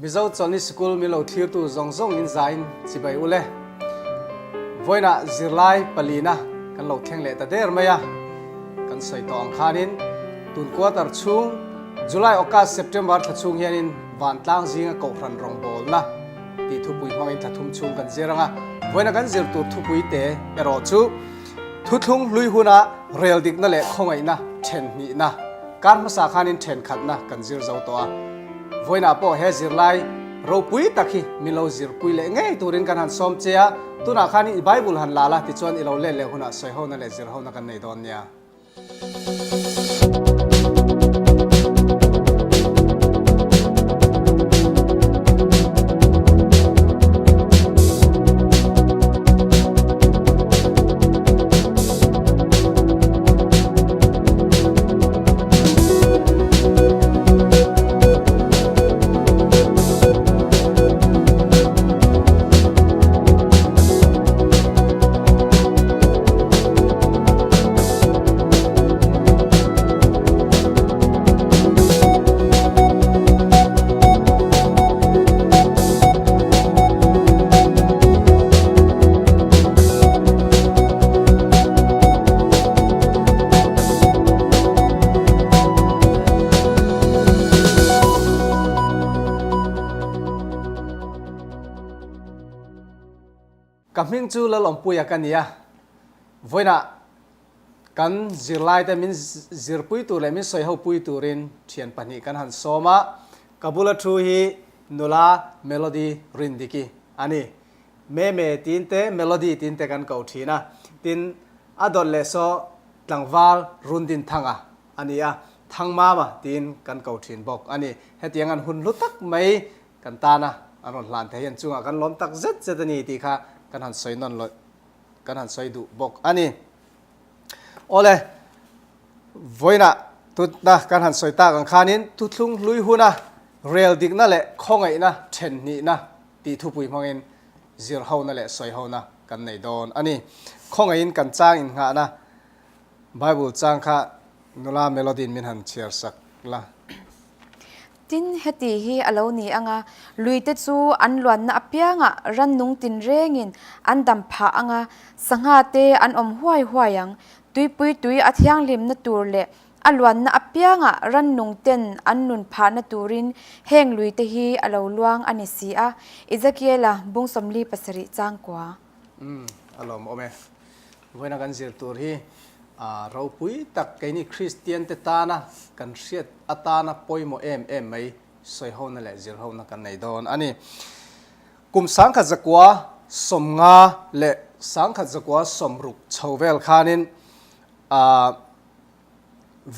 Mizo Chawlhni Sikul min lo thlirtu zawng zawng in zain chibai ule. Vawiinah zirlai palina kan lo thleng leh ta der mai a. Kan sawi tawh ang khanin tun quarter chhung July, August, September thla chhung hianin vantlang zinga kohhran rawngbawlna tih thupui hmangin thla thum chhung kan zir ang a. Vawiina kan zir tur thupui te erawh chu Thuthlung hlui huna rel dikna leh khawngaihna then hnihna kar hmasa khanin thenkhatna kan zir zo tawh a. Vawiinah pawh he zirlai ropui tak hi min lo zirpui leh ngei turin kan han sawm che a, tunah khanin i Bible han la la tichuan i lo let leh hunah sawihona leh zirhona kan nei dawn nia. Ka hming chu Lalawmpuia ka ni a, vawiinah kan zirlaite min zirpui tur leh min sawihopui turin thian pahnih kan han sawm a, ka bula thu hi nula Melody Rindiki a ni. Meme tiin te Melody tiin te kan ko thin a, tin a dawt leh saw tlangval Rundinthanga a ni a, Thangmama tiin kan ko thin bawk a ni. Hetiang an hun hlu tak mai kan tana an rawn hlan thei hian chungah kan lawm tak zet zet a ni tih kha kan han sawi nawn lawih kan han sawi duh bawk a ni. Awle, vawiinah tutna kan han sawi tak ang khanin thuthlung hlui huna rel dikna leh khawngaihna then hnihna tih thupui hmangin zirhona leh sawihona kan nei dawn a ni. Khawngaihin kan chang innghahna Bible chang kha nula Melody-in min han chhiar sak la. Tin, heti hi a lo ni ang a, luite chu an luanna apiangah rannung tinrengin an dam phah ang a, sangha te an awm huai huai ang. Tuipui tui a thianghlimna tur leh a luanna apiangah rannung ten an nun phahna turin heng luite hi a lo luang a ni si a, Ezekiela bung 47 changkua. Umm, a lawmawm e. Vawiina kan zir tur hi ropui tak keini Kristian te tana kan hriat atana pawimawh em em mai sawihona leh zirhona kan nei dawn a ni. Kum 1950 leh 1960 chho vel khanin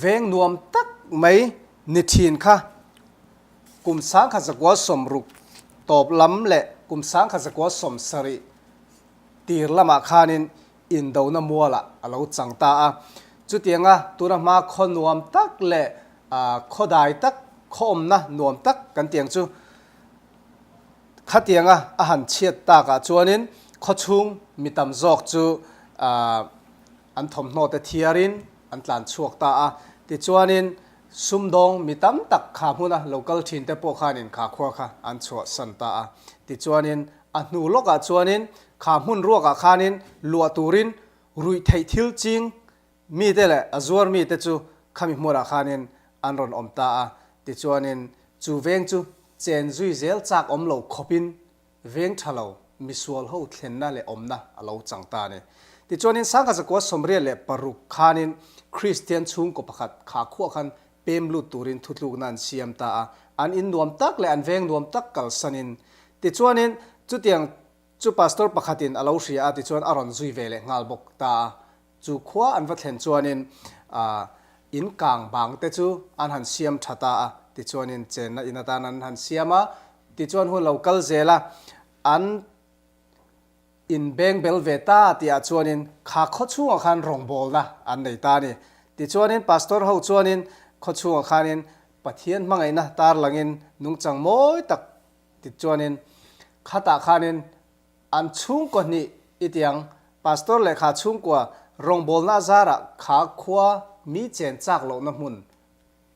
veng nuam tak mai ni thin kha kum 1960 tawp lam leh kum 1970 Tir lamah khanin indona mualah a lo chang ta a. Chutianga tuna hma khaw nuam tak leh khaw dai tak, khaw awmna nuam tak kan tiang chu khatianga a han chhiat takah chuanin khaw chhung mi tam zawk chu an thawmhnaw te thiarin an tlan chhuak ta a. Tichuanin sumdawng mi tam tak kha hmuna lo kal thin te pawh khanin kha khua kha an chhuahsan ta a. Tichuanin A hnu lawkah chuanin kha hmun ruakah khanin luah turin ruih theih thil ching mite leh a zuar mite chu khami hmunah khanin an rawn awm ta a. Tichuanin chu veng chu chen zui zel chak awm lo khawpin veng tha lo misual ho thlenna leh awmna a lo chang ta a ni. Tichuanin 1986 khanin Kristian chhungkaw pakhat kha khuah khan pem lut turin thutlukna an siam ta a, an in nuam tak leh an veng nuam tak kalsanin. Tichuanin, chutiang chu pastor pakhatin a lo hria a, tichuan a rawn zui ve leh nghal bawk ta a. Chu khua an va thlen chuanin, in kang bang te chu an han siam tha ta a, tichuanin chenna in atan an han siam a, tichuan hun lo kal zel a, an. In beng bel ve ta tihah chuanin kha khaw chhungah khan rawngbawlna an nei ta a ni. Tichuanin pastor ho chuanin khaw chhungah khanin Pathian hmangaihna tarlangin nungchang mawi tak tichuanin khatah khanin an chhungkaw hnih i tiang pastor leh kha chhungkua rawngbawlna a zarah kha khua mi chen chak lohna hmun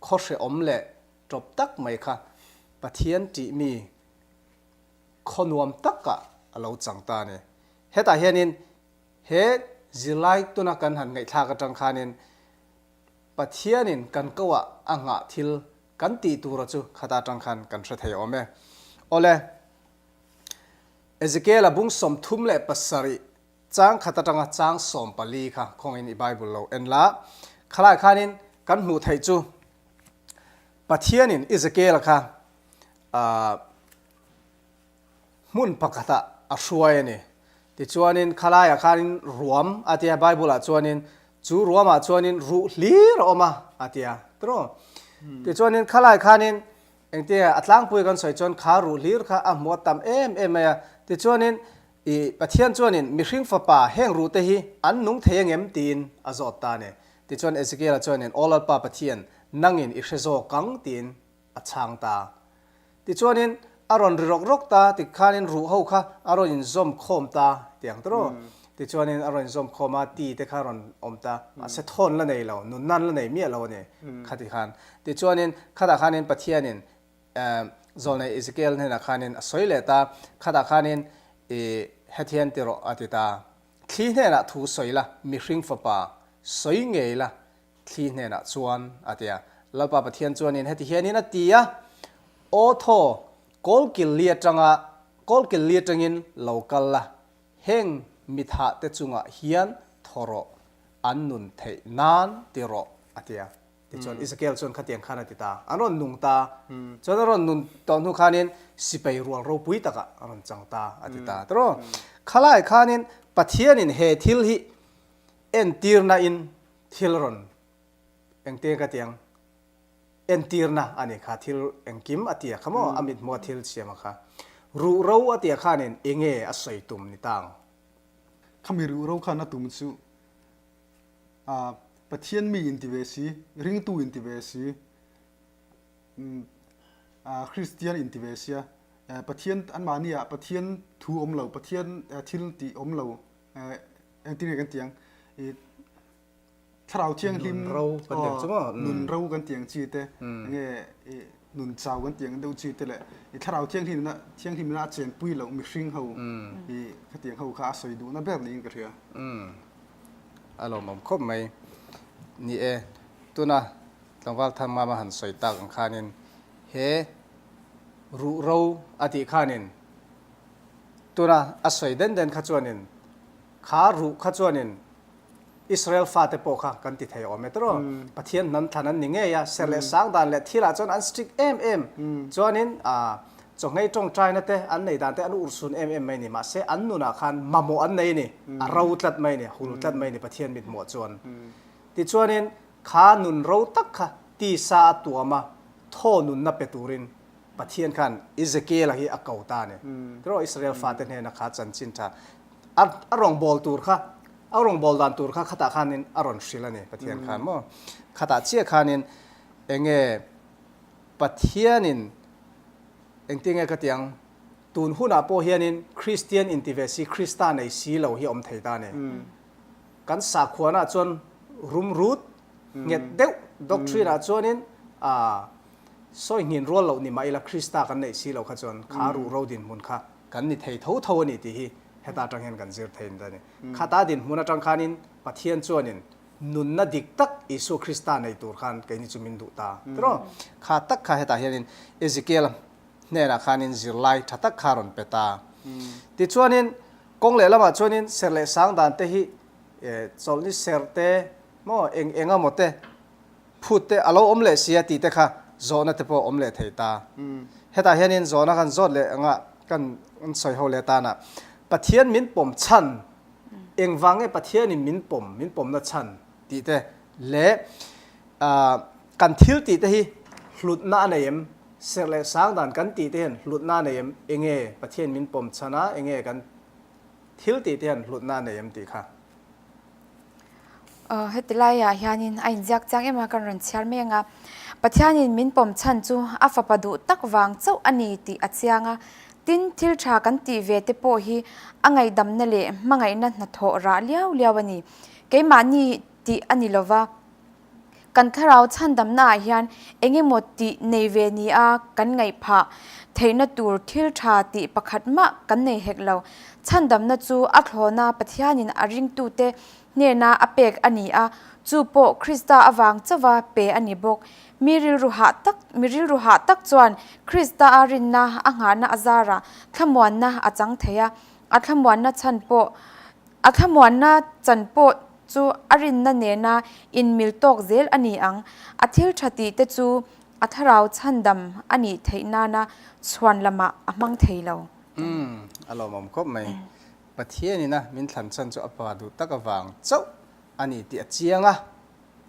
khaw hrehawm leh tawp tak mai kha. Pathian tih mi khaw nuam takah a lo chang ta a ni. Hetah hianin he zirlai tuna kan han ngaihthlak atang khanin Pathianin kan koah a nghah thil kan tih tura chu khata atang khan kan hre thei awm e. Awle, Ezekiel-a bung 37 chang khat atanga chang 14 kha khawngin i Bible lo en la. Khalai khanin kan hmuh theih chu Pathianin Ezekiel-a kha ahh hmun pakhatah a hruai a ni. Tichuanin khalaiah khanin ruam a tia, Bible ah chuanin chu ruamah chuanin ruh hlir a awm a a tia tiraw. Tichuanin khalai khanin engtia a tlangpui kan sawi chuan kha ruh hlir kha a hmuh a tam em em mai a. Tichuanin i Pathian chuanin mihring fapa heng ruh te hi an nung thei angem tiin a zawt ta a ni. Tichuan Ezekiel-a chuanin Aw Lalpa Pathian nangin i hre zawk ang tiin a chhang ta. Tichuanin a rawn ri rawk rawk ta, tikhanin ruh ho kha a rawn inzawm khawm ta ti ang tawh. Tichuanin a rawn inzawm khawm a, ti te kha a rawn awm ta. Mahse thawn la nei lo, nunnan la nei miah lo a ni khati khan. Tichuanin khatah khanin Pathianin Zawlnei Ezekiel hnenah khanin a sawi leh ta, khatah khanin i hetihian ti rawh a ti ta. Thli hnenah thu sawi la, mihring fapa sawi ngei la, Thli hnenah chuan a ti a. Lalpa Pathian chuanin heti hianin a ti a, Aw thaw, kawlkil li atanga kawlkil li atangin lo kal la, heng mithah te chungah hian thaw rawh, an nun theih nan ti rawh, a ti a. Tichuan Ezekiel chuan khatiang khan a ti ta. An rawn nung ta. Chuan a rawn nun tawh hnu khanin sipai rual ropui takah a rawn chang ta, a ti ta. Tiraw? Khalai khanin Pathianin he thil hi entirna in Thil rawn engte ka tiang entirna a ni kha, thil engkim a tia kha maw, a mithmua thil siam a kha. Ruh ro a tia khanin enge a sawi tum ni ta ang? Khami ruh ro khan a tum chu ah Pathian mi inti ve si, ringtu inti ve si, ah Kristian inti ve sia, Pathian anmahni ah Pathian thu awm lo, Pathian thil tih awm lo, engtin nge kan ti ang i thlarau thianghlim nun ro kan ti ang chu maw nun ro kan ti ang chi te enge i nun chau kan ti ang deuh chi te leh i thlarau thianghlim na thianghlim na a chenpui loh mihring ho i khatiang ho kha a sawi duhna ber niin ka hria. A lawmawm khawp mai. Ni e, tuna tlangval Thangmama han sawi tak ang khanin he ruh ro a tih khanin Tuna a sawi den den kha chuanin kha ruh kha chuanin Israel fate pawh kha kan ti thei awm e tawh. Pathian hnam thlan an ni ngei a, serh leh sang dan leh thilah chuan an strict em em. Chuanin chawngei tawngtaina te an nei dan te an urhsun em em mai ni. Mahse an nunah khan mamawh an nei a ni, a ro tlat mai a ni, a hul tlat mai a ni Pathian mithmuh chuan. Tichuanin kha nun ro tak kha tisa a tuam a, thaw nunna pe turin Pathian khan Ezekiel-a hi a ko ta a ni. Tiraw Israel fate hnena kha chanchin tha a a rawngbâwl tur kha, a rawngbâwl dan tur kha khatah khanin a rawn hrilh a ni Pathian khan maw. Khatah chiah khanin eng nge Pathianin engtin nge ka ti ang, tun hunah pawh hianin Kristian inti ve si, Krista nei si lo hi a awm thei ta a ni. Kan sakhuanah chuan rumrut nghet deuh doctrine-ah chuanin a Sawi nghin rual loh ni mah ila Krista kan neih si lo kha chuan kha ruh ro dinhmun kha kan ni thei tho tho a ni tih hi heta atang hian kan zir thei a ni. Khata dinhmun atang khanin Pathian chuanin nunna dik tak Isua Krista nei tur khan keini chu min duh ta tiraw? Kha tak kha hetah hianin Ezekiel hnenah khanin zirlai tha tak kha a rawn pe ta. Tichuanin kawng lehlamah chuanin serh leh sang dan te hi chawlhni serh te maw eng eng emaw te Phut te a lo awm leh sia tih te kha zawhna te pawh awm leh thei ta. Hetah hianin zawhna kan zawt leh anga kan sawi ho leh tan a, Pathian min pawm chhan, engvang nge Pathianin min pawm, min pawmna chhan tih te leh kan thil tih te hi hlutna a nei em, serh leh sang dan kan tih te hian hlutna a nei em, enge Pathian min pawm chhan a, enge kan thil tih te hian hlutna a nei em tih kha. Heti laiah hianin a inziak chiang em a, kan rawn chhiar mek a. Pathianin min pawm chhan chu a fapa duh tak vang chauh a ni tih a chiang a. Tin, thil tha kan tih ve te pawh hi a ngaihdamna leh hmangaihna hnathawh rah liau liau a ni. Keimahni tih a ni lova. Kan thlarau chhandamnaah hian engemaw tih nei ve nia kan ngaih phah theihna tur thil tha tih pakhat mah kan nei hek lo. Chhandamna chu a thlawna Pathianin a ringtute hnena a pek a ni a, chu pawh Krista avang chauva pe a ni bawk. Mi rilru hah tak mi rilru hah tak chuan Krista a rinna a nghahna a zarah thlamuanna a chang thei a, a thlamuanna chhan pawh A thlamuanna chan pawh chu a rinna nena inmil tawk zel a ni ang. A thil tha tih te chu a thlarau chhandam a nih theih nana chhuan lamah a hmang thei lo. Umm, a lawmawm khawp mai. Pathianin a min thlan chhan chu a pa duh tak avang chauh a ni tih a chiang a.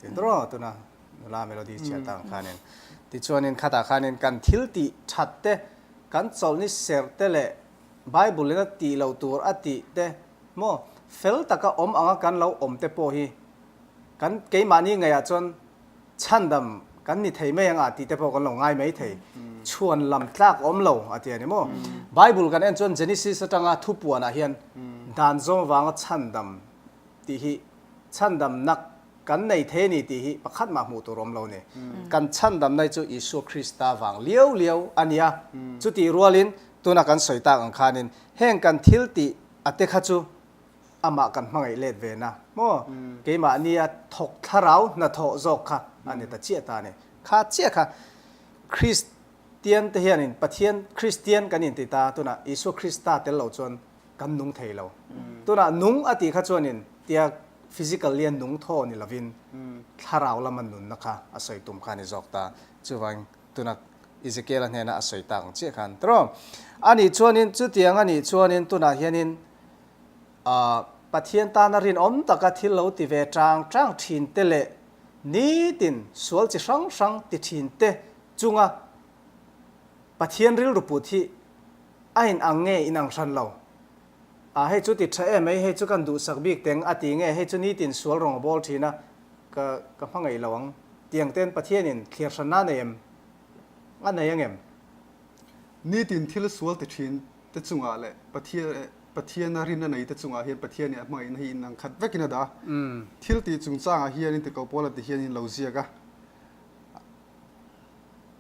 Tin rawh tuna nula melody chhiar tak ang khanin. Tichuanin khatah khanin kan thil tih that te, kan chawlhni serh te leh Bible in a tih loh tur a tih te maw fel taka awm anga kan lo awm te pawh hi kan keimahni ngaihah chuan chhandam kan ni thei mai ang a tih te pawh kan lo ngai mai thei. Chhuan lam tlak awm lo a ti a ni maw. Bible kan en chuan Genesis atanga thupuanah hian dan zawng vanga chhandam tih hi chhandamnak Kan nei thei a ni tih hi pakhat mah hmuh tur awm lo ni. Kan chhandamna hi chu Isua Krista vang liau liau a nia. Chutih rualin tuna kan sawi tak ang khanin heng kan thil tih a te kha chu amah kan hmangaih let ve na maw? Keimahnia thawk thlarau hnathawh zawk kha a ni ta chiah ta a ni. Kha chiah kha Kristian te hianin Pathian Kristian kan inti ta tunah Isua Krista tel lo chuan kan nung thei lo. Tunah nung a tih kha chuanin tia physically a nung thaw ni lovin thlarau lama nunna kha a sawi tum kha a ni zawk ta. Chuvang tuna Ezekiel-a hnena a sawi tak ang chiah khan tawh. A nih chuanin chutiang a nih chuanin tunah hianin ah Pathian tana rinawm taka thil lo ti ve tang tang thin te leh nitin sual chi hrang hrang ti thin te chunga Pathian rilru put hi A in ang nge in ang hran lo. A hei chu ti tha em mai, hei chu kan duhsak bik teng a ti nge, hei chu nitin sual rawng a bawl thin a, ka ka hmangaih lo ang. Tiang ten Pathianin thlir hran na nei em? A nei ang em? Nitin thil sual ti thin te chungah leh Pathian Pathiana rinna nei te chungah hian Pathianin a hmangaihna hi in ang khat vekin a dah a. Thil tih chungchangah hianin tikoh pawl a ti hianin lo ziak a.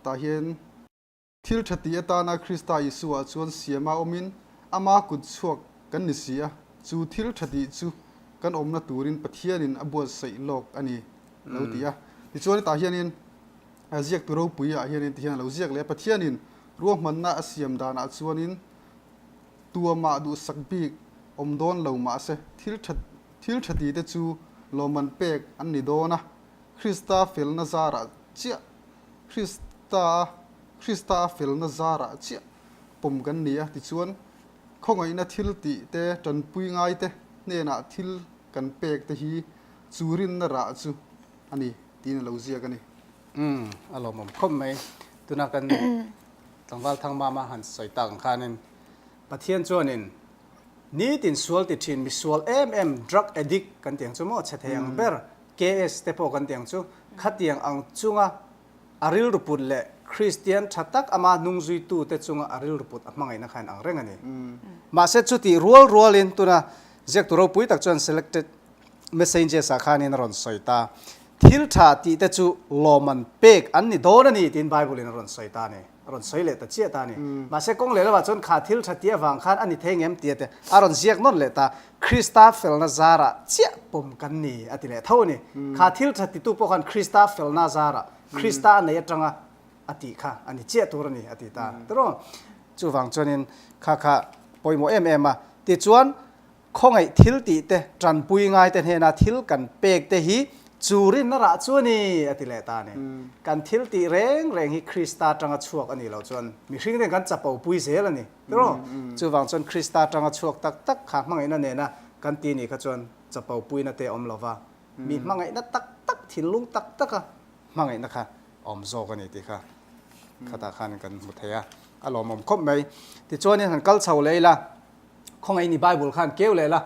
Tah hian. Thil tha tih atana Krista Isua chuan siama awmin ama kut chhuak kan ni si a, chu thil tha tih chu kan awmna turin Pathianin a buatsaih lawk a ni, a lo ti a. Tichuan hetah hianin ziaktu ropuiah hianin tihian a lo ziak leh a, Pathianin ruahmanna a siam danah chuanin tuamah duhsak bik awm dawn lo mahse thil tha thil tha tite chu lawmman pek an ni dawn a, Krista felna zarah chiah Krista Krista a felna zarah chiah pawm kan ni a, tichuan khawngaihna thil tih te, tanpui ngai te hnenah thil kan pek te hi chu rinna rah chu a ni tiin a lo ziak a ni. Umm, a lawmawm khawp mai. Tuna kan tlangval Thangmama han sawi tak ang khanin Pathian chuanin nitin sual ti thin misual em em drug addict kan tih ang chu maw chhe thei ang ber KS te pawh kan tih ang chu khatiang ang chunga a rilru put leh Kristian tha tak ama hnungzuitu te chunga a rilru put a hmangaihna kha in ang reng a ni. Mahse chutih rual rualin tuna ziaktu ropui tak chuan selected messengers ah khanin a rawn sawi ta, thil tha tih te chu lawmman pek an ni dawn a ni tiin Bible in a rawn sawi ta a ni. A rawn sawi leh ta chiah ta a ni. Mahse kawng leh lovah chuan kha thil tha tih avang khan a ni thei ngem tia te a rawn ziak nawn leh ta. Krista felna zarah chiah pawm kan ni a ti leh tho a ni. Kha thil tha titu pawh khan Krista felna zarah, Krista a nei atanga a tih kha a ni chiah tur a ni a ti ta. Tiraw? Chuvang chuanin kha kha pawimawh em em a. Tichuan Khawngaih thil tih te, tanpui ngai te hnena thil kan pek te hi chu rinna rah chu a ni, a ti leh ta a ni. Kan thil tih reng reng hi Krista atanga chhuak a nih loh chuan mihring ten kan chapo pui zel a ni. Tiraw? Chuvang chuan Krista atanga chhuak tak tak kha hmangaihna nena kan ti nih kha chuan chapo puina te a awm lova, mi hmangaihna tak tak, thinlung tak taka hmangaihna kha a awm zawk a ni tih kha khatah khan kan hmu thei a, a lawmawm khawp mai. Tichuanin han kal chho leh ila. Khawngaih ni Bible khan keu leh la,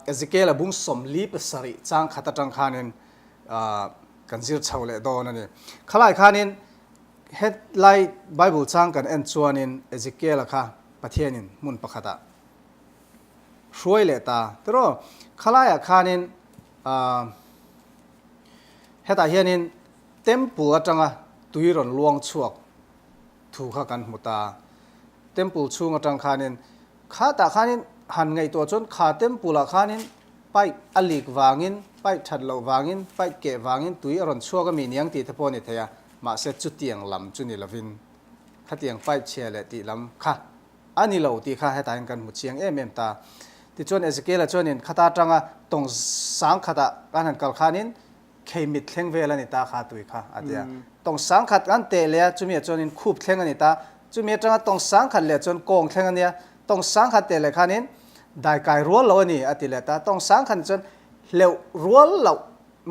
Ezekiel-a bung 47 chang khat atang khanin kan zir chho leh dawn a ni. Khalai khanin hetlai Bible chang kan en chuanin Ezekiel-a kha Pathianin hmun pakhatah hruai leh ta tiraw. Khalaiah khanin. Hetah hianin Temple atanga tui rawn luang chhuak thu kha kan hmu ta. Temple chhung atang khanin khatah khanin han ngaihtuah chuan kha temple ah khanin pipe a leak vangin, pipe that loh vangin, pipe keh vangin tui a rawn chhuak a mi niang tih te pawh a ni thei a, mahse chutiang lam chu ni lovin khatiang pipe chhia leh tih lam kha a ni lo tih kha hetah hian kan hmu chiang em em ta. Tichuan Ezekiel-a chuanin khata atanga tawng sangkhatah kan han kal khanin Khei mit thleng vel a ni ta kha tui kha a ti a. Tawng sangkhat kan teh leh a, chumi ah chuanin khup thleng a ni ta. Chumi atanga tawng sangkhat leh chuan kawng thleng a nia. Tawng sangkhat teh leh khanin daikai rual loh a ni a ti leh ta. Tawng sangkhat ni chuan hleuh rual loh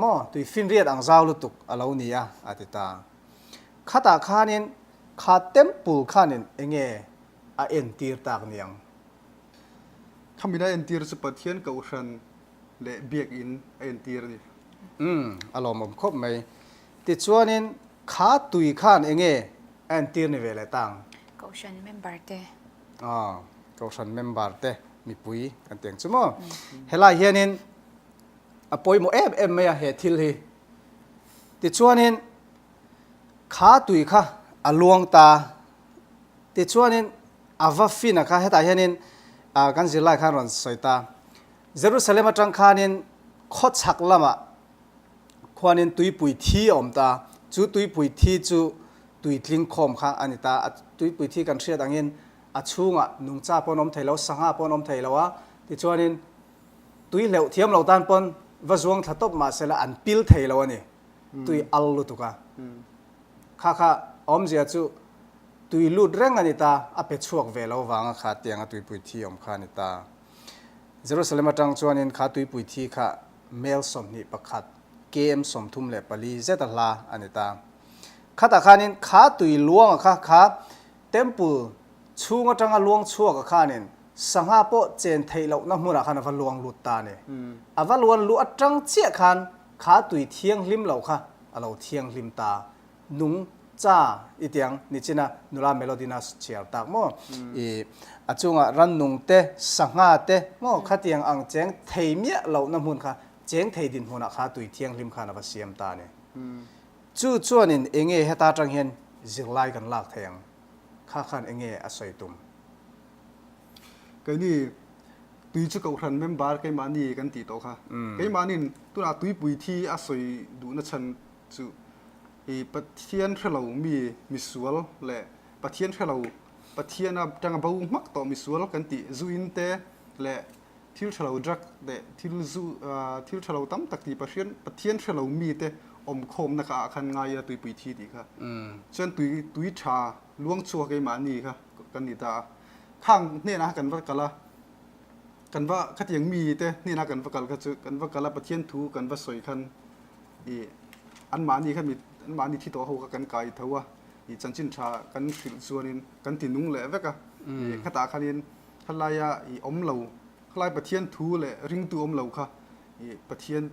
maw tui finriat ang zau lutuk a lo ni a a ti ta. Khatah khanin kha temple khanin enge a entir tak niang? Khamina entir chu Pathian Kohhran leh biakinn a entir a ni. Umm, a lawmawm khawp mai. Tichuanin kha tui khan enge a entir ni ve leh tang? Kohhran member te. Aw, Kohhran member te mipui kan ti ang chu maw? Helai hianin a pawimawh em em mai a he thil hi. Tichuanin kha tui kha a luang ta. Tichuanin a va fin a kha hetah hianin kan zirlai khan rawn sawi ta. Jerusalem atang khanin khawchhak lamah khuanin tuipui thi a awm ta. Chu tuipui thi chu tuitling khawm kha a ni ta. A tuipui thi kan hriat angin a chhungah nungcha pawh an awm thei lo, sangha pawh an awm thei lo a. Tichuanin tui hleuh thiam lo tan pawn va zuang thla tawp mahse la an pil thei lo a ni. Tui al lutuk a. Kha kha awmzia chu tui lut reng a ni ta, a pe chhuak ve lo vanga kha tianga tuipui thi awm kha a ni ta. Jerusalem atang chuanin kha tuipui thi kha mel 21, KM 34 zet a hla a ni ta. Khatah khanin kha tui luanga kha kha temple chhung atanga luang chhuaka khanin sangha pawh chen theih lohna hmunah khan a va luang lut ta a ni. A va luan luh atang chiah khan kha tui thianghlim lo kha a lo thianghlim ta. Nung cha i tiang nichina nula Melodina chhiar tak maw? I a chungah rannung te, sangha te maw khatiang ang cheng thei miah lohna hmun kha cheng thei dinhmunah kha tui thianghlim khan a va siam ta a ni. Chu chuanin enge heta atang hian zirlai kan lak thei ang? Kha khan enge a sawi tum? Keini tui chu Kohhran member keimahni kan tih tawh kha. Keimahniin tunah tuipui thi a sawi duhna chhan Chu i Pathian hrelo mi misual leh Pathian hrelo Pathian atanga bo hmak tawh misual kan tih zu in te leh thil hrelo drug leh thil zu thil hrelo tam tak tih Pathian Pathian hrelo mi te awm khawmna kha ah khan ngai ila tuipui thi tih kha chuan tui tui tha luang chhuak keimahni kha kan ni ta a khang hnenah kan va kal a kan va khatiang mi te hnenah kan va kal kha chu kan va kal a Pathian thu kan va sawi khan I anmahni kha mi anmahni thi tawh ho kha kan kai tho a, i chanchin tha kan hrilh chuanin kan ti nung leh vek a, i khatah khanin khalaia i awm lo, khalai Pathian thu leh ringtu awm lo kha i Pathian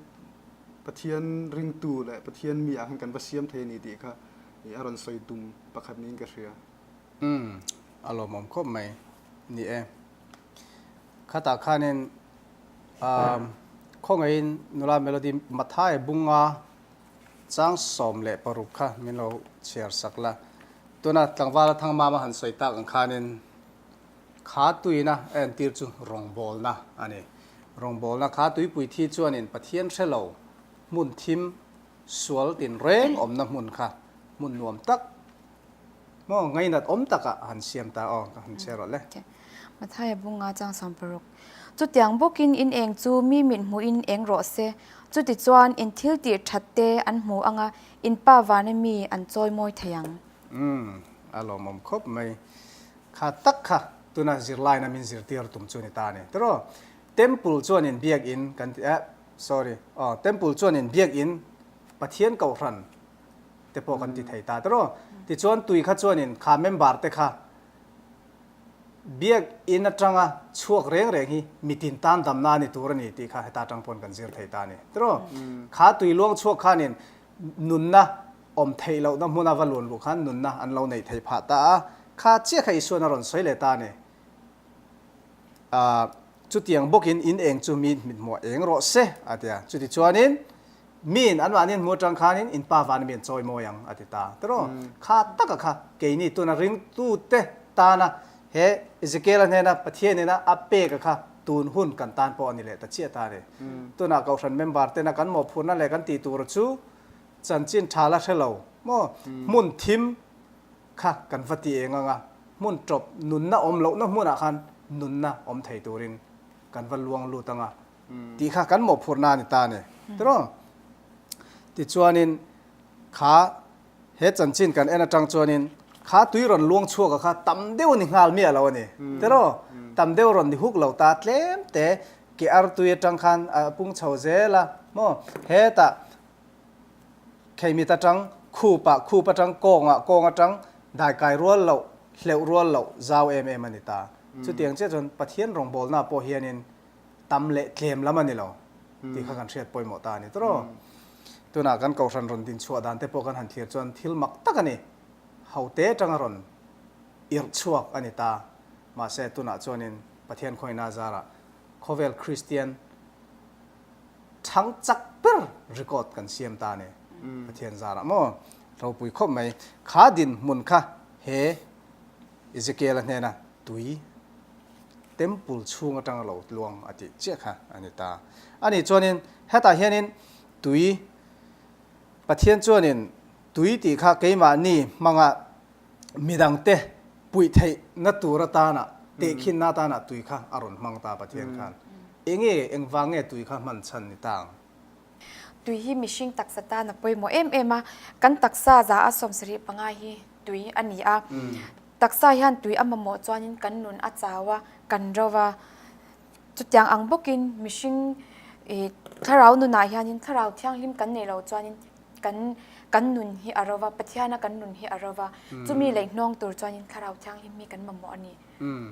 Pathian ringtu leh Pathian mi ah khan kan va siam thei a ni tih kha i a rawn sawi tum pakhat niin ka hria. Umm, a lawmawm khawp mai. Ni e. Khatah khanin khawngaihin nula Melody Mathai bunga chang 16 kha min lo chhiar sak la. Tuna tlangvala Thangmama han sawi tak ang khanin kha tuina a entir chu rawngbawlna a ni. Rawngbawlna kha tuipui thi chuanin Pathian hre lo hmun thim sual tinreng awmna hmun kha hmun nuam tak Maw ngainat awm takah a han siam ta aw, ka han chhe rawh le. Mathaia bunga chang 60. Chutiang bawkin in eng chu mi mit hmuhin eng rawh se, chutichuan in thil tih that te an hmu anga in pa vana mi an chawi mawi thei ang. Umm, a lawmawm khawp mai. Kha tak kha tuna zirlaina min zirtir tum chu ni ta a ni. Tiraw? Temple chuanin biakin kan ti eh, sorry, aw, Temple chuanin biakin Pathian Kohhran te pawh kan ti thei ta tiraw. Tichuan tui kha chuanin kha member te kha biak in atanga chhuak reng reng hi mitin tan damna a ni tur a ni tih kha heta atang pawn kan zir thei ta a ni tiraw. Kha tui luang chhuak khanin nunna awm theih lohna hmuna va luan luh khan nunna an lo neih theih phah ta a, kha chiah kha Isuan a rawn sawi leh ta a ni. Chutiang bawkin in eng chu mi mithmuah eng rawh se a ti a, chutichuanin. Miin anmahni an hmuh atang khanin in Pa vana mi an chawi mawi ang, a ti ta. Tiraw? Kha taka kha keini tuna ringtute tana he Ezekiel-a hnena Pathian ina a peka kha tun hun kan tan pawh a ni leh ta chiah ta a ni. Tunah Kohhran member tena kan mawhphurhna leh kan tih tur chu chanchin tha la hre lo maw? Hmun thim kha kan va ti eng ang a, hmun tawp nunna awm lohna hmunah khan nunna awm thei turin kan va luang lut ang a tih kha kan mawhphurhna a ni ta a ni. Tiraw? Tichuanin kha he chanchin kan en atang chuanin kha tui rawn luang chhuak a kha tam deuh a ni nghal miah lo a ni. Tiraw? Tam deuh rawn ni huk lo ta tlem te ke ar tui atang khan a pung chho zel a maw? Hetah Kheimit atang khup ah, khup atang kawng ah, kawng atang daikai rual loh, hleuh rual loh zau em em a ni ta. Chutiang chiah chuan Pathian rawngbawlna pawh hianin tam leh tlem lam a ni lo tih kha kan hriat pawimawh ta a ni tawrh. Tunah kan Kohhran rawn din chhuah dan te pawh kan han thlir chuan thil mak tak a ni. Hote atanga rawn irh chhuak a ni ta. Mahse tunah chuanin Pathian khawihna zarah khawvel Kristian Thang chak ber record kan siam ta a ni. Pathian zarah maw ropui khawp mai. Kha dinhmun kha he Ezekiel-a hnena tui temple chhung atanga lo tluang a tih chiah kha a ni ta. A nih chuanin hetah hianin tui Pathian chuanin tui tih kha keimahni hmanga midangte puih theihna tur atana tehkhinna atana tui kha a rawn hmang ta Pathian khan. Enge engvang nge tui kha hman chhan ni ta ang? Tui hi mihring taksa tan a pawimawh em em a, kan taksa za a 75 hi tui a ni a. Taksa hian tui a mamawh chuanin kan nun a chau a, kan ro va. Chutiang ang bawkin mihring ih thlarau nunah hianin thlarau thianghlim kan neih loh chuanin kan kan nun hi a ro va, Pathiana kan nun hi a ro va, chumi leh hnawng tur chuanin thlarau thianghlim hi kan mamawh a ni. Umm,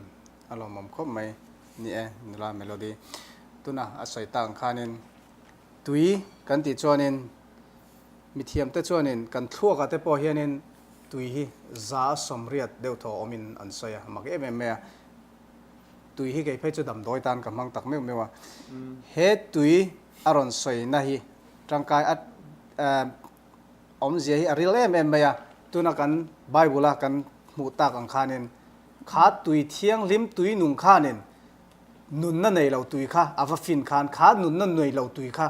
a lawmawm khawp mai ni e, nula Melody. Tuna a sawi tak ang khanin tui kan tih chuanin mithiamte chuanin kan thluakah te pawh hianin tui hi 180 deuh thaw awmin an sawi a, mak em em mai a. Tui hi kei phei chu damdawi tan ka hmang tak meuh meuh a. He tui a rawn sawina hi tangkai a awmzia hi a ril em em mai a. Tuna kan Bible a kan hmuh tak ang khanin kha tui thianghlim tui nung khanin nunna nei lo tui kha a va fin khan kha nunna nei lo tui kha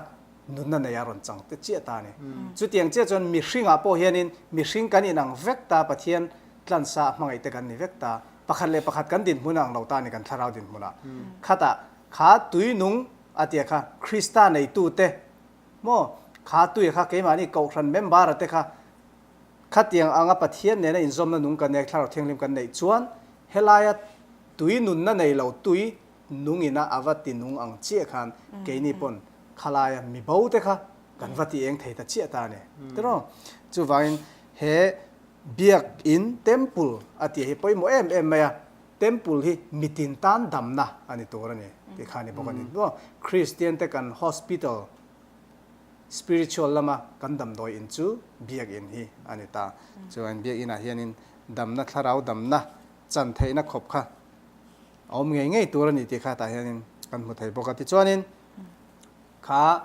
nunna nei a rawn chang te chiah ta a ni. Chutiang chiah chuan mihringah pawh hianin mihring kan inang vek ta Pathian tlansa a hmangaih te kan ni vek ta. Pakhat leh pakhat kan dinhmun a ang lo ta a ni kan thlarau dinhmunah. Khatah kha tui nung a tia kha Krista neitute maw kha tui kha keimahni Kohhran member-a te kha khatiang anga Pathian nena inzawmna nung kan nei thlarau thianghlim kan neih chuan helaia tui nunna nei lo tui nungina a va ti nung ang chiah khan keini pawn khalaia mibo te kha kan va ti eng thei ta chiah ta a ni. Tiraw? Chuvangin he Biakinn, Temple, a tih hi pawimawh em em mai a, Temple hi mitin tan damna a ni tur a ni tih kha a ni bawk a ni. Kristian te kan hospital, spiritual lama kan damdawi in chu Biakinn hi a ni ta. Chuan Biakinn ah hianin damna thlarau damna chan theihna khawp kha a awm ngei ngei tur a ni tih kha tah hianin kan hmu thei bawk a. Tichuanin Kha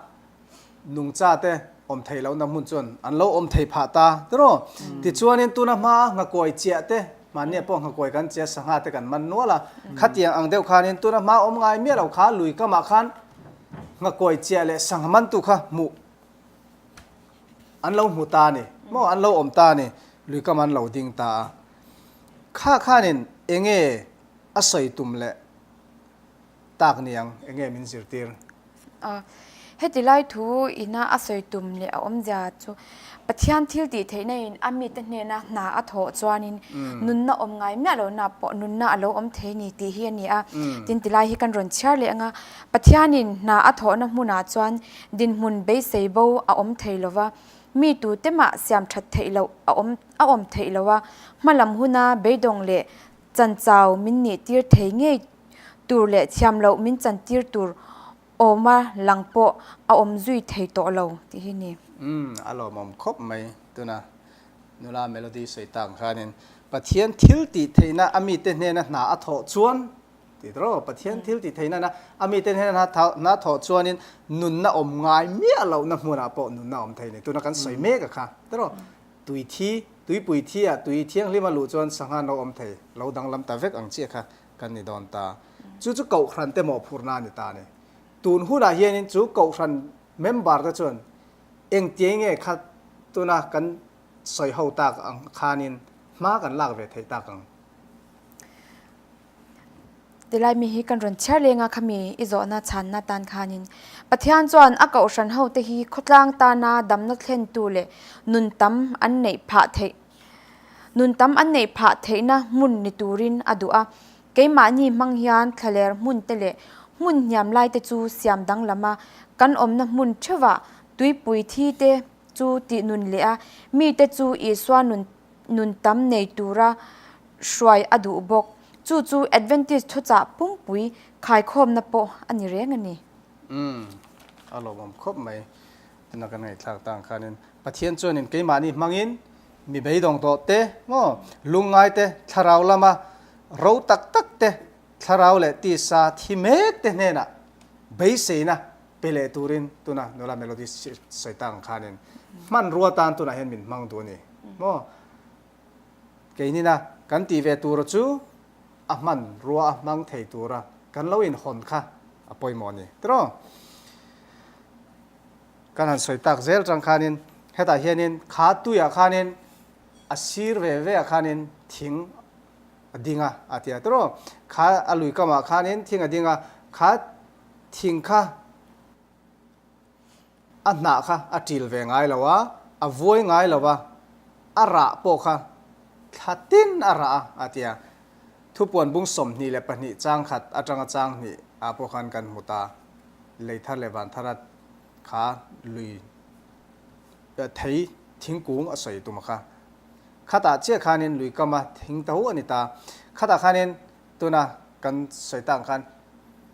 nungcha te awm thei lohna hmun chuan an lo awm thei phah ta tiraw? Tichuanin tuna hmaa nghakuai chiah te, mahnia pawh nghakuai kan chiah sangha te kan man nual a, khatiang ang deuh khanin tuna hmaa awm ngai miah lo kha lui kamah khan nghakuai chiah leh sangha mantu kha hmuh an lo hmu ta a ni maw? An lo awm ta a ni, lui kamah an lo ding ta a. Kha khanin enge a sawi tum leh tak niang enge min zirtir? A, heti lai thu ina a sawi tum leh a awmzia chu Pathian thil tih theihna in a mite hnena hna a thawh chuanin nunna awm ngai miah lohna pawh nunna a lo awm thei ni tih hi a ni a. Tin ti lai hi kan rawn chhiar leh ang a, Pathianin hna a thawhna hmunah chuan dinhmun beisei bo a awm thei lo va, mi tute mah siam that theih loh a awm a awm theih lo a, hmalam huna beidawng leh chanchau min nih tir thei ngei tur leh thiam loh min chantir tur awma lang pawh a awm zui thei tawh lo tih hi ni. Umm a lawmawm khawp mai tuna nula Melody sawi tak ang khanin Pathian thil tih theihna a mite hnena hna a thawh chuan. Ti tawh Pathian thil tih theihna na a mite hnena hna thawh chuanin nunna awm ngai miah lohna hmunah pawh nunna awm thei a ni. Tuna kan sawi mek a kha tawh tui thi, tuipui thi ah tui thianghlim a luh chuan sangha no awm thei lo danglam ta vek ang chiah kha kan ni dawn ta. Chu chu kohhran te mawhphurhna a ni ta a ni. Tun hunah hianin chu kohhran member te chuan engtiang nge kha tuna kan sawi ho tak ang khanin hma kan lak ve theih tak ang. Tilai mi hi kan rawn chhiar leng a khami i zawhna chhanna tan khanin Pathian chuan a kohhran ho te hi khawtlang tana damna thlentu leh nun tam an neih phah theih nun tam an neih phah theihna hmun ni turin a duh a. Keimahni hmang hian thlaler hmun te leh hmun hniam lai te chu siam danglam a, kan awmna hmun theuhah tuipui thi te chu tih nun leh a, mite chu Isua nun nun tam nei tura hruai a duh bawk. Chu chu Adventist thuchah pumpui khaikhawmna pawh a ni reng a ni. Umm, a lawmawm khawp mai. Tuna kan ngaihthlak tang khanin Pathian chuanin keimahni hmangin mi beidawng tawh te maw, lungngai te, thlarau lama ro tak tak te, thlarau leh tisa thi mek te hnenah beiseina pe leh turin tuna nula melody sawi tang khanin hmanrua tan tunah hian min hmang duh a ni maw. Keinina kan tih ve tura chu a hmanrua a hmang thei tura kan lo inhawn kha a pawimawh a ni tiraw? Kan han sawi tak zel tang khanin hetah hianin kha tuiah khanin a sir ve ve ah khanin thing a ding a a ti a tiraw? Kha a lui kamah khanin thing a ding a, kha thing kha A hnah kha a ṭil ve ngai lo a, a vuai ngai lo a, a rah pawh kha thla tin a rah a, a ti a. Thupuan bung 22 chang khat aṭanga chang hnih ah pawh khan kan hmu ta. Lei thar leh van thar a kha lui thei thingkung a sawi tum a kha. Khatah chiah khanin lui kama thing tho a ni ta. Khatah khanin Tuna kan sawi tak ang khan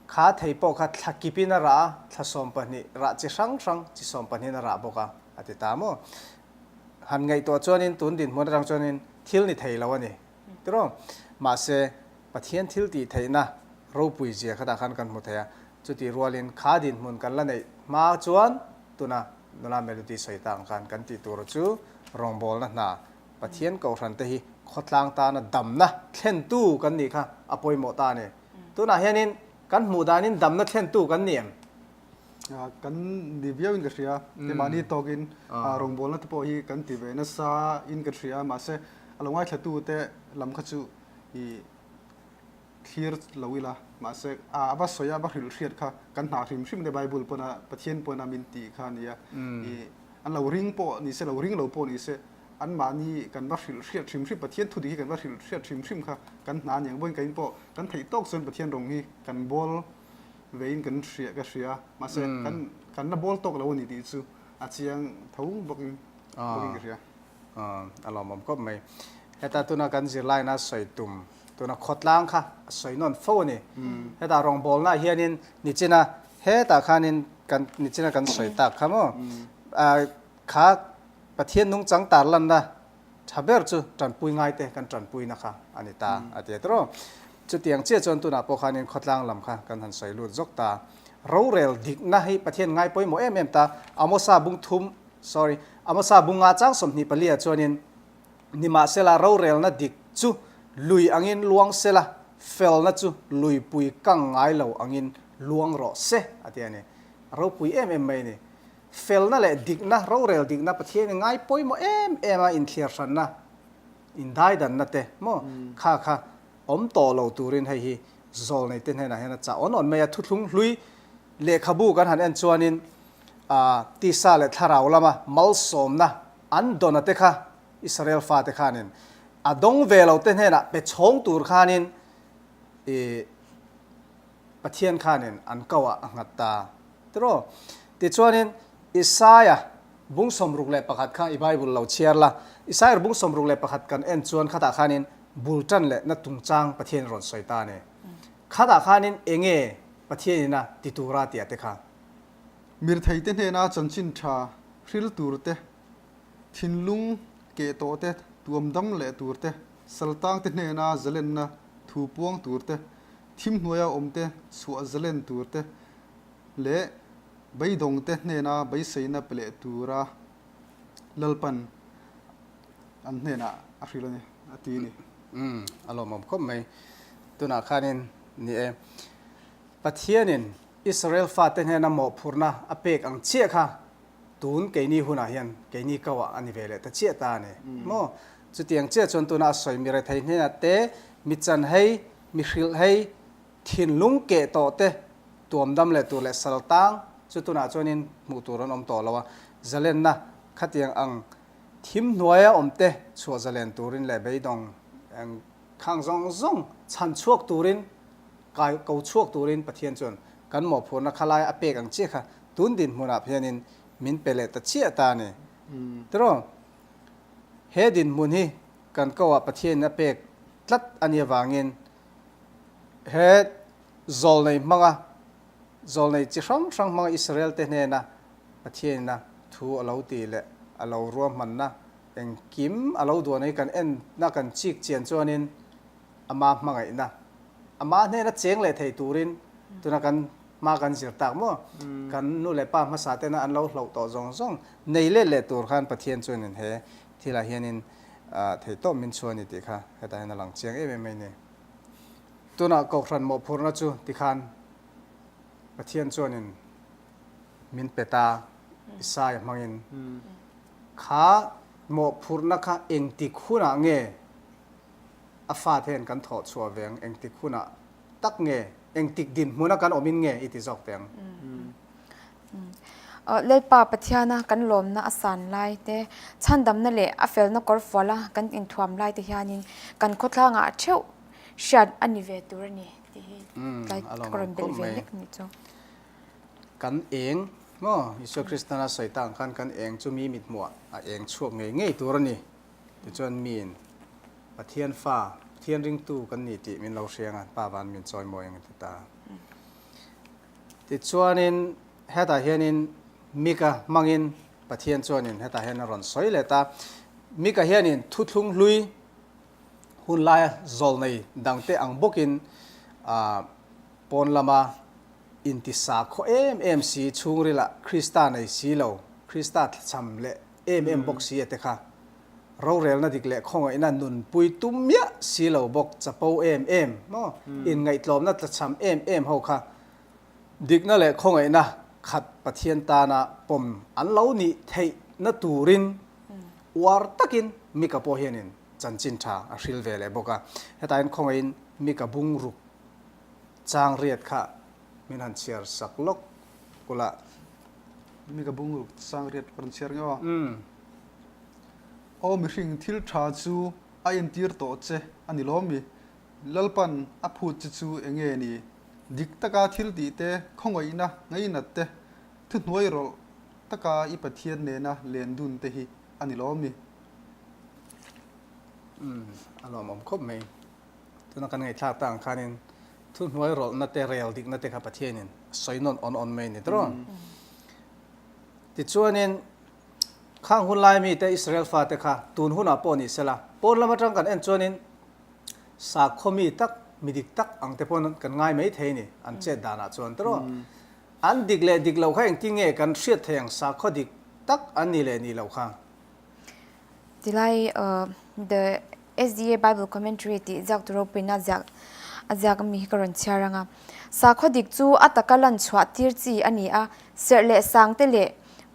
kha thei pawh kha thla kipin a rah a, thla 12 rah chi hrang hrang chi sawmpahnihin a rah bawk a, a ti ta maw? Han ngaihtuah chuanin tun dinhmun atang chuanin thil ni thei lo a ni tiraw? Mahse, Pathian thil tih theihna ropui zia khatah khan kan hmu thei a, chutih rualin kha dinhmun kan la neih hma chuan tuna nula Melody sawi tak ang khan kan tih tur chu rawngbawlna hna Pathian kohhran te hi khawtlang tana damna thlentu kan nih kha a pawimawh ta a ni. Tunah hianin kan hmuh danin damna thlentu kan ni em? Kan ni viauin ka hria. Keimahni tawkin rawngbawlna te pawh hi kan ti ve nasa in ka hria. Mahse, a lo ngaithlatute lam kha chu i thlir lo ila. Mahse, a va sawi a, a va hrilh hriat kha kan hnah hrim hrim te Bible pawn a, Pathian pawn a min tih kha a nia. I an lo ring pawh ni se, lo ring lo pawh ni se, anmahni kan va hrilh hriat hrim hrim, Pathian thu dik hi kan va hrilh hriat hrim hrim kha kan hna a ni ang. Vawiin kain pawh kan theih tawk chuan Pathian rawng hi kan bawl vein kan hria ka hria. Mahse, kan kan la bawl tawk lo a ni tih chu a chiang tho bawkin bawkin ka hria. A lawmawm khawp mai. Heta tuna kan zirlaina sawi tum tuna khawtlang kha a sawi nawn fo a ni. Heta rawngbawlnaah hianin nichina hetah khanin kan nichina kan sawi tak kha maw kha Pathian nungchang tarlanna tha ber chu tanpui ngaite kan tanpuina kha a ni ta a ti a tiraw. Chutiang chiah chuan tunah pawh khanin khawtlang lam kha kan han sawi lut zawk ta. Rorel dikna hi Pathian ngai pawimawh em em ta. Amosa bung thum sorry Amosa bunga chang 24 ah chuanin Nimahsela rorelna dik chu lui angin luang sela, felna chu luipui kang ngai lo angin luang rawh se a ti a ni. A ropui em em mai a ni. Felna leh dikna, rorel dikna Pathianin ngai pawimawh em em a inthliar hranna, indaidanna te maw kha kha awm tawh lo turin hei hi zawlneite hnenah hian a chah awn awn mai a. Thuthlung hlui lehkhabu kan han en chuanin tisa leh thlarau lama malsawmna an dawna te kha Israel fate khanin a dawng ve lo te hnenah pe chhawng tur khanin i Pathian khanin an ko ah a nghat ta tiraw. Tichuanin Isaia bung 61 kha i Bible lo chhiar la, Isaia bung 61 kan en chuan khatah khanin bul tan leh na tungchang Pathian rawn sawi ta a ni. Khatah khanin enge Pathian ina ti tura tih ah te kha. Mirtheite hnena chanchin tha hril tur te, thinlung keh tawh te, tuam dam leh tur te, saltangte hnena zalenna thu puang tur te. Thim hnuaia awmte chhuah zalen turte leh beidawngte hnena beiseina pe leh tura Lalpan an hnenah a hrilh a ni, a ti a ni. Umm, a lawmawm khawp mai. Tunah khanin ni e, Pathianin Israel fate hnena mawhphurhna a pek ang chiah kha tun keini hunah hian keini kauah a ni ve leh ta chiah ta a ni maw? Chutiang chiah chuan tuna a sawi mi rethei hnenah te, mi chanhei, mi hrilhhei, thinlung keh tawh te tuam dam leh tur leh sal tang chu tunah chuanin hmuh tur an awm tawh lo a, zalenna khatiang ang thim hnuaia awm te chhuah zalen turin leh beidawng eng khang zawng zawng chhan chhuak turin kai ko chhuak turin Pathian chuan kan mawhphurhna khalai a pek ang chiah kha tun dinhmunah hianin min pe leh ta chiah ta a ni. Tiraw? He dinhmun hi kan koah Pathianin a pek tlat a nih avangin he zawlnei hmanga, zawlnei chi hrang hrang hmanga Israel-te hnena Pathianin a thu a lo tih leh a lo ruahmanna engkim a lo duan hi kan enna kan chik chian chuanin ama hmangaihna, ama hnena cheng leh thei turin tuna kan hma kan zir tak maw? Kan nu leh pa hmasa tena an lo hloh tawh zawng zawng nei let leh tur khan Pathian chuanin he thilah hianin theihtawp min chhuah a ni tih kha hetah hian a lang chiang em em mai ni. Tunah Kohhran mawhphurhna chu tikhan Pathian chuanin min pe ta Isaia hmangin kha mawhphurhna kha engtik hunah nge A fate hian kan thawh chhuah ve ang, engtik hunah tak nge, engtik dinhmuna kan awmin nge i ti zawk teh ang. Lalpa Pathiana kan lawmna a san lai te, chhandamna leh a felna kawrfuala kan inthuam lai te hianin kan khawthlangah theuh hriat a ni ve tur a ni tih hi tlai ka rawn belh ve hlek a nih chu. Kan eng maw? Isua Kristana sawi tak ang khan kan eng chu mi mithmuah a eng chhuak ngei ngei tur a ni. Tichuan miin Pathian fa, Pathian ringtu kan ni tih min lo hria ang a, Pa van min chawimawi ang a ti ta. Tichuanin hetah hianin Mika hmangin Pathian chuanin hetah hian a rawn sawi leh ta. Mika hianin thuthlung hlui hun laia zawlnei dangte ang bawkin pawn lama intisa khaw em em si, chhungrilah Krista nei si lo, Krista thlachham leh em em bawk si a te kha. Rorelna dik leh khawngaihna nunpui tum miah si lo bawk chapo em em maw? Inngaihtlawmna tlachham em em ho kha dikna leh khawngaihna khat Pathian tana pawm an lo nih theihna turin uar takin Mika pawh hianin chanchin tha a hril ve leh bawk a. Hetah hian khawngaihin Mika bungruk chang riat kha min han chhiar sak lawk kula. Mika bungruk chang riat ka rawn chhiar ngeuh a. Aw mihring thil tha chu a entir tawh che a ni lawm mi? Lalpan a phut che chu eng nge ni? Dik taka thil tih te, khawngaihna ngainat te, thuhnuai rawlh taka i Pathian nena len dun te hi a ni lawm mi? Umm, a lawmawm khawp mai. Tuna kan ngaihthlak tak ang khanin thuhnuai rawlhna te, rel dikna te kha Pathianin a sawi nawn awn awn mai a ni tawh. Tichuanin khang hun lai mite Israel fate kha tun hunah pawh ni sela, pawn lam atang kan en chuanin sakhaw mi tak, mi dik tak ang te pawn kan ngai mai thei a ni, an chet danah chuan tawh. An dik leh dik loh kha engtin nge kan hriat thei ang sakhaw dik tak an nih leh nih loh kha? Tilai The SDA Bible Commentary tih ziak tu ropuina ziak a ziak ami hi ka rawn chhiar ang a. Sakhaw dik chu a taka lan chhuah tir chi a ni a, serh leh sang te leh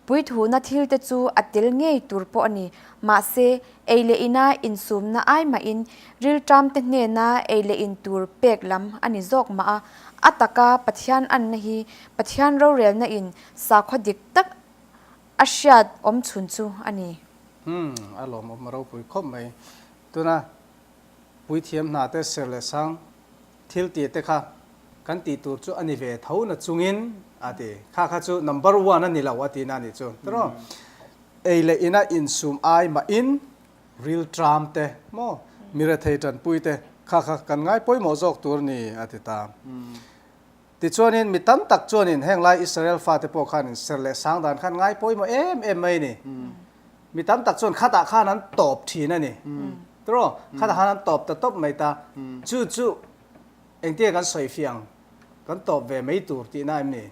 puithuhna thil te chu a tel ngei tur pawh a ni. Mahse, ei leh ina insumna ai mahin rilṭam te hnena ei leh in tur pek lam a ni zawk mah a. A taka Pathian anna hi Pathian rorelna in sakhaw dik tak A hriat awm chhun chu a ni. Umm, a lawmawm a ropui khawp mai. Tuna puithiam hna te ser leh sang thil tih te kha kan tih tur chu a ni ve tho na chungin a ti. Kha kha chu number one a ni lo a ti na nih chu. Tiraw? Ei leh ina insum ai mahin ril tram te maw mirethei tanpui te kha kha kan ngai pawimawh zawk tur a ni a ti ta. Tichuanin mi tam tak chuanin heng lai Israel fate pawh khanin ser leh sang dan khan ngai pawimawh em em mai a ni. Mi tam tak chuan khatah khan an tawp thin a ni. Tiraw? Khatah khan an tawp ta tawp mai ta. Chu chu Engtia kan sawi fiang kan tawp ve mai tur tihna em ni?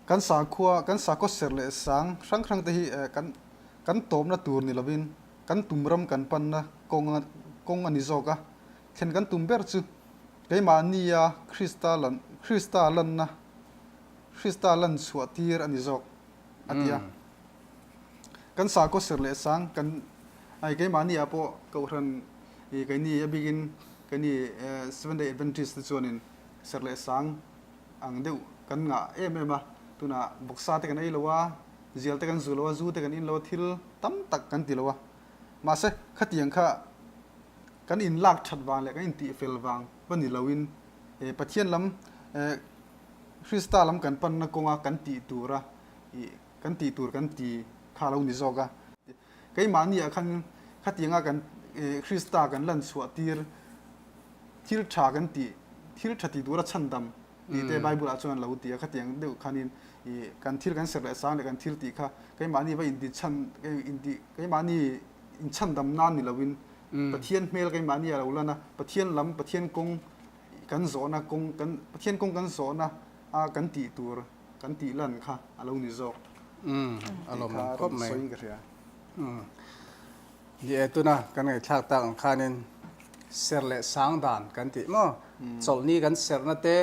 Kan sakhua, kan sakhaw serh leh sang hrang hrang te hi kan kan tawpna tur ni lovin kan tum ram kan panna kawng kawng a ni zawk a. Thlen kan tum ber chu keimahnia Krista lan Krista lanna Krista lan chhuah tir a ni zawk a ti a. Kan sakhaw serh leh sang kan ai keimahnia pawh kohhran i keini a bikin keini Seventh Day Adventist te chuanin serh leh sang ang deuh kan ngah em em a, tunah bawksa te kan ei lo a, zial te kan zu lo a, zu te kan in lo a, thil tam tak kan ti lo a. Mahse, khatiang kha kan inlak that vang leh kan intihfel vang va ni loin Pathian lam Krista lam kan panna kawnga kan tih tura ih kan tih tur kan ti kha a lo ni zawk a. Keimahni ah khan khatianga kan Krista kan lan chhuah tir thil tha kan tih thil tha ti tura chhandam tih te Bible ah chuan a lo ti a, khatiang deuh khanin ih kan thil kan serh leh sang leh kan thil tih kha keimahni va inti chhan inti keimahni inchhandam nan ni loin Pathian hmel keimahni a lo lan a, Pathian lam Pathian kawng kan zawhna kawng kan Pathian kawng kan zawhna a kan tih tur kan tih lan kha a lo ni zawk tih kha rawn sawiin ka hria. Ni e, tuna kan ngaihthlak tak ang khanin serh leh sang dan kan tih maw? Chawlhni kan serhna te,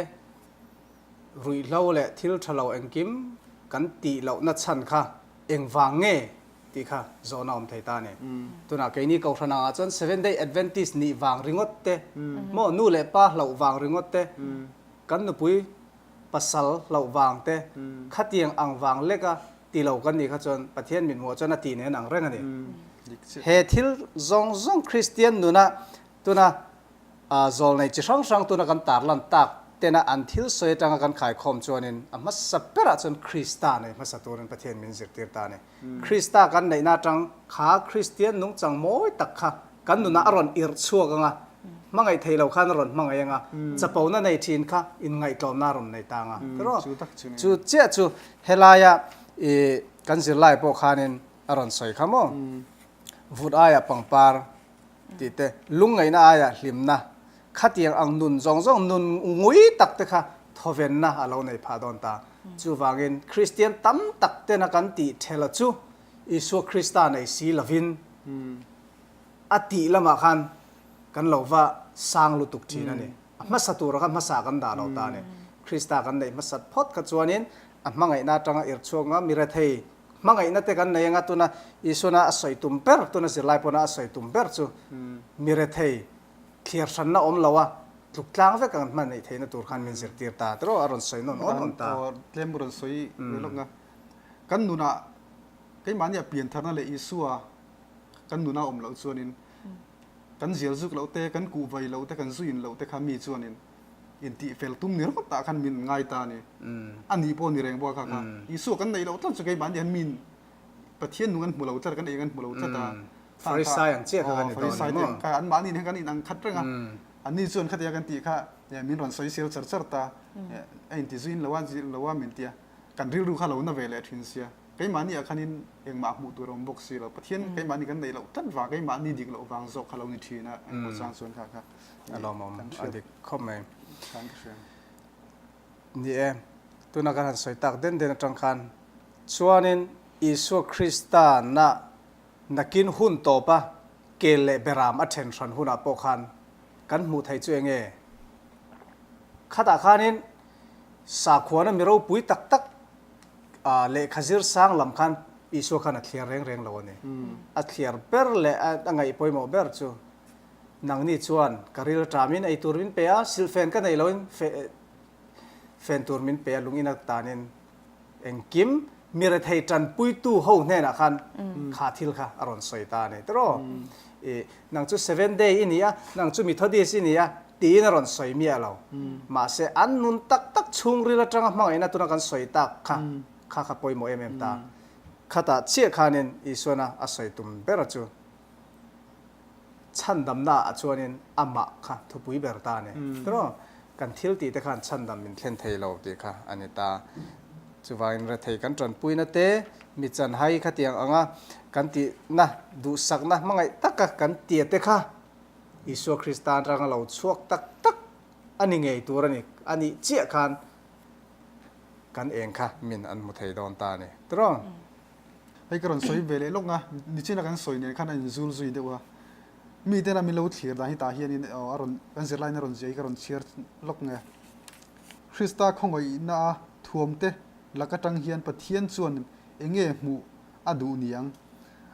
ruihhlo leh thil tha lo engkim kan tih lohna chhan kha engvang nge tih kha zawhna awm thei ta a ni. Tunah keini Kohhran angah chuan Seventh Day Adventist nih vang ringawt te, maw nu leh pa hlauh vang ringawt te, kan nupui pasal hlauh vang te, khatiang ang vang leka ti lo kan nih kha chuan Pathian mithmuh chuan a ti nen ang reng a ni. He thil zawng zawng Kristian nuna tuna zawlnei chi hrang hrang tuna kan tarlan tak tena an thil sawi atanga kan khaikhawm chuanin a hmasa berah chuan Krista nei hmasa turin Pathian min zirtir ta a ni. Krista kan neihna atang kha Kristian nungchang mawi tak kha kan nunah a rawn irh chhuak ang a, hmangaih thei lo khan a rawn hmangaih ang a, chapona nei thin kha inngaihtlawmna a rawn nei ta ang a. Chu chiah chu helaia i kan zirlai pawh khanin a rawn sawi kha maw? Vut aiah pangpar tih te, lungngaihna aiah hlimna, khatiang ang nun zawng zawng nun ngui tak te kha thawvenna a lo nei phah dawn ta. Chuvangin Kristian tam tak tena kan tih thela chu Isua Krista nei si lovin a tih lamah khan kan lo va sang lutuk thin a ni. A hmasa tura kha hmasa kan dah lo ta a ni. Krista kan neih hmasat phawt kha chuanin a hmangaihna atanga irchhuak nga mi rethei hmangaihna te kan nei anga tuna Isuana a sawi tum ber tuna zirlai pawna a sawi tum ber chu mi rethei thliar hranna awm lo a tluk tlang vek ang hman neih theihna tur khan min zirtir ta tiraw a rawn sawi nawn awn awn ta. Aw tlem rawn sawi ve lawk nga kan nunah keimahni a piantharna leh Isua kan nuna awm loh chuanin kan zial zuk loh te kan kuh vai loh te kan zuin loh te kha mi chuanin intih fel tum ni rawt tah khan min ngai ta a ni. A nih pawh ni reng bawk a kha kha. Isua kan neih loh tlat chu keimahni hian min Pathian nung an hmu lo tlat kan eng an hmu lo tlat a. Farisai ang chiah kha kan ni dawn a ni maw? Kha anmahni hian kan inang khat reng a. Anni chuan khatia kan tih kha min rawn sawi sel char char ta. A inti zuin lo a, lo a min ti a. Kan rilru kha lo na ve leh thin sia. Keimahni ah khanin engmah hmuh tur a awm bawk si lo. Pathian keimahni kan neih loh tlat vang, keimahni dik loh vang zawk kha lo ni thin a. Engmaw chang chuan kha kha A lawmawm a dik khawp mai. Khan ka hria. Ni e, tuna kan han sawi tak den den atang khan chuanin Isua Krista na nakin hun tawpa kel leh beram a then hran hunah pawh khan kan hmuh theih chu enge? Khatah khanin sakhuana mi ropui tak tak lehkha zir sang lam khan Isua khan a thliar reng reng lo a ni. A thliar ber leh a ngaih pawimawh ber chu Nangni chuan ka ril ṭamin ei tur min pe a, silhfen ka nei loin fen tur min pe a, lungin a tanin engkim mi rethei ṭanpuitu ho hnenah khan kha thil kha a rawn sawi ta a ni tiraw? I nang chu Seven Day i ni a, nang chu Methodist i ni a tiin a rawn sawi miah lo. Mahse an nun tak tak chhungril aṭanga hmangaihna tuna kan sawi tak kha kha kha pawimawh em em ta. Khatah chiah khanin Isuana a sawi tum ber chu Chhandamna ah chuanin amah kha thupui ber ta a ni. Tiraw? Kan thil tih te khan chhandam min thlen thei lo tih kha a ni ta. Chuvangin rethei kan tanpuina te, mi chanhai khatiang anga kan tihna, duhsakna hmangaih taka kan tia te kha. Isua Krista atanga lo chhuak tak tak a ni ngei tur a ni, a nih chiah khan kan eng kha min an hmu thei dawn ta a ni. Tiraw? Hei ka rawn sawi ve leh lawk a, nichina kan sawi nen khan a inzul zui deuh a. Miten a min lo thlir dan hi tah hianin a rawn kan zirlaiin a rawn zia hi ka rawn chhiar lawk nge. Krista khawngaihna a thuamte lak atang hian Pathian chuan eng nge hmuh a duh niang?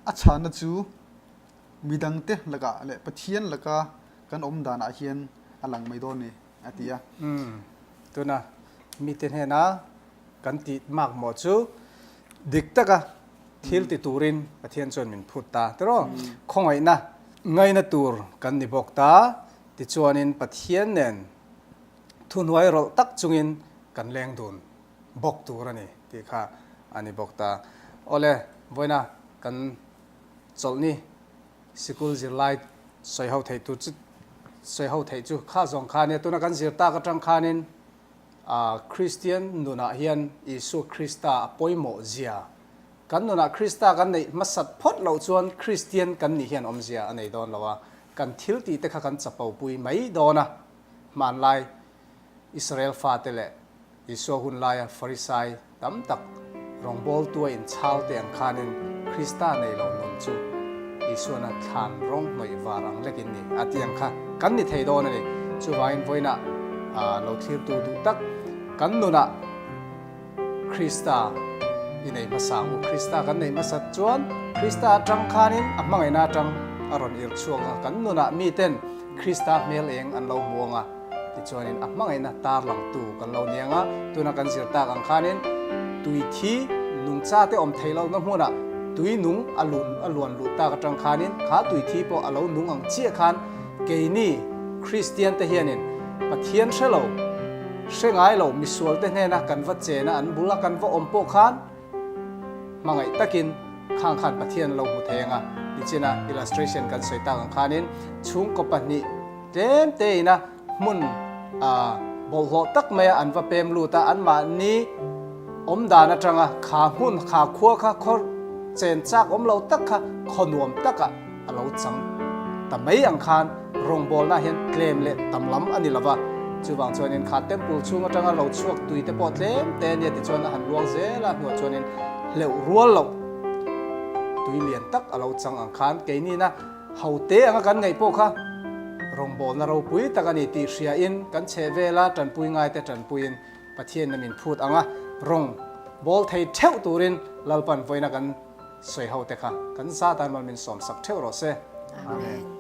A chhanna chu midangte lakah leh Pathian laka kan awm danah hian a lang mai dawn ni, a ti a. Umm, tuna mite hnena kan tih mak maw chu dik taka thil ti turin Pathian chuan min phut ta tiraw? Khawngaihna ngaina tur kan ni bawk ta, tichuanin Pathian nen thuhnuai rawlh tak chungin kan leng dun bawk tur a ni tih kha a ni bawk ta. Awle, vawiina kan chawlhni sikul zirlai sawi ho theih tur chu sawi ho theih chu kha zawng kha ania. Tuna kan zir tak atang khanin Kristian nunah hian Isua Krista a pawimawh zia, kan nunah Krista kan neih hmasat phawt loh chuan Kristian kan nih hian awmzia a nei dawn lo a, kan thil tih te kha kan chapo pui mai dawn a, hmanlai Israel fate leh Isua hun laia Farisai tam tak rawngbawltua inchhal te ang khanin Krista nei lo nun chu Isuana thlan rawng hnawih var ang lekin ni a ti ang kha kan ni thei dawn a ni. Chuvangin vawiinah lo thlirtu duh tak kan nunah Krista i nei hmasa ang u. Krista kan nei hmasat chuan Krista atang khanin a hmangaihna atang a rawn irh chhuak a, kan nunah miten Krista hmel eng an lo hmu ang a. Tichuanin a hmangaihna tarlangtu kan lo ni ang a, tuna kan zir tak ang khanin tui thi nungcha te awm theih lohna hmunah tui nung a lun a luan luh tak atang khanin kha tui thi pawh a lo nung ang chiah khan keini Kristian te hianin Pathian hre lo, hre ngai lo misual te hnena kan va chena an bula kan va awm pawh khan hmangaih takin khang khan Pathian a lo hmu thei ang a, nichina illustration kan sawi tak ang khanin chhungkaw pahnih Tlem tein a hmun bawlhhlawh tak maia an va pem lut a, anmahni awm dan atanga kha hmun, kha khua kha khaw chen chak awm lo tak kha khaw nuam takah a lo chang ta mai ang khan rawngbawlna hian tlem leh tam lam a ni lo va. Chuvang chuanin kha temple chhung atanga lo chhuak tui te pawh tlem te ania tichuan a han luang zel a, hnuah chuanin hleuh rual loh tui lian tak a lo chang ang khan keinina Ho te anga kan ngaih pawh kha rawngbawlna ropui tak a ni tih hriain kan chheh vela tanpui ngaite tanpuiin Pathianna min phut anga rawng bawl thei theuh turin Lalpan vawiina kan sawi ho te kha kan za tan mal min sawmsak theuh rawh se. Amen.